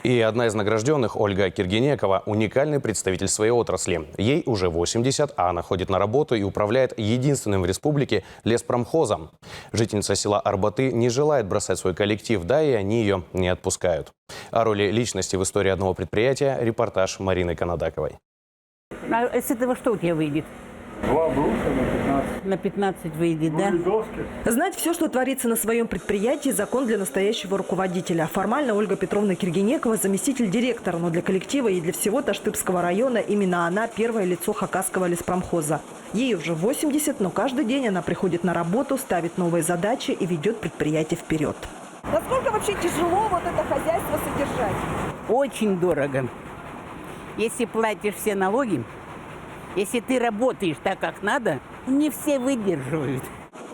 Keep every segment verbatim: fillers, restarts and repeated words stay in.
И одна из награждённых, Ольга Киргенекова, уникальный представитель своей отрасли. Ей уже восемьдесят, а она ходит на работу и управляет единственным в республике леспромхозом. Жительница села Арбаты не желает бросать свой коллектив, да и они её не отпускают. О роли личности в истории одного предприятия репортаж Марины Канадаковой. А с этого что у тебя выйдет? Два бруса на пятнадцать. На пятнадцать выйдет, да? Были доски. Знать всё, что творится на своём предприятии, закон для настоящего руководителя. Формально Ольга Петровна Киргенекова — заместитель директора, но для коллектива и для всего Таштыпского района именно она — первое лицо Хакасского леспромхоза. Ей уже восемьдесят, но каждый день она приходит на работу, ставит новые задачи и ведёт предприятие вперёд. Насколько вообще тяжело вот это хозяйство содержать? Очень дорого. Если платишь все налоги, если ты работаешь так, как надо, не все выдерживают.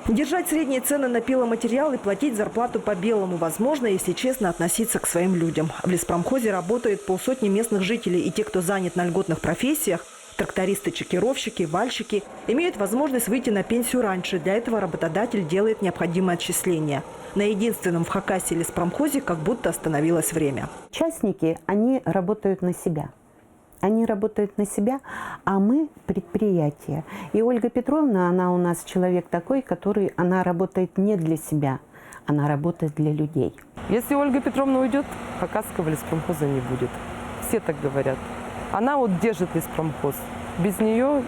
Держать средние цены на пиломатериал и платить зарплату по-белому возможно, если честно относиться к своим людям. В леспромхозе работают полсотни местных жителей, и те, кто занят на льготных профессиях, трактористы, чекировщики, вальщики, имеют возможность выйти на пенсию раньше. Для этого работодатель делает необходимые отчисления. На единственном в Хакасии леспромхозе как будто остановилось время. Частники, они работают на себя. Они работают на себя, а мы предприятие. И Ольга Петровна, она у нас человек такой, который, она работает не для себя, она работает для людей. Если Ольга Петровна уйдёт, Хакасского леспромхоза не будет. Все так говорят. Она вот держит леспромхоз. Без неё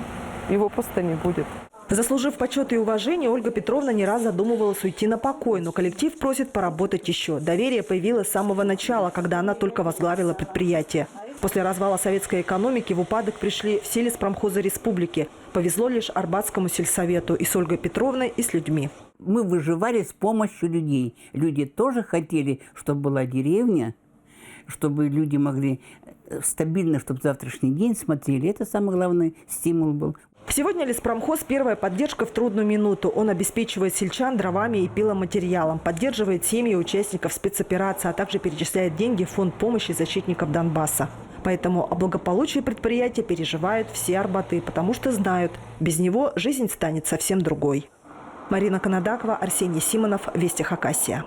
его просто не будет. Заслужив почёт и уважение, Ольга Петровна не раз задумывалась уйти на покой, но коллектив просит поработать ещё. Доверие появилось с самого начала, когда она только возглавила предприятие. После развала советской экономики в упадок пришли все леспромхозы республики. Повезло лишь Арбатскому сельсовету и с Ольгой Петровной, и с людьми. Мы выживали с помощью людей. Люди тоже хотели, чтобы была деревня, чтобы люди могли, э, стабильно, чтобы завтрашний день смотрели. Это самый главный стимул был. Сегодня леспромхоз — первая поддержка в трудную минуту. Он обеспечивает сельчан дровами и пиломатериалом, поддерживает семьи участников спецоперации, а также перечисляет деньги в фонд помощи защитников Донбасса. Поэтому о благополучии предприятия переживают все Арбаты, потому что знают, без него жизнь станет совсем другой. Марина Канадакова, Арсений Симонов, Вести Хакасия.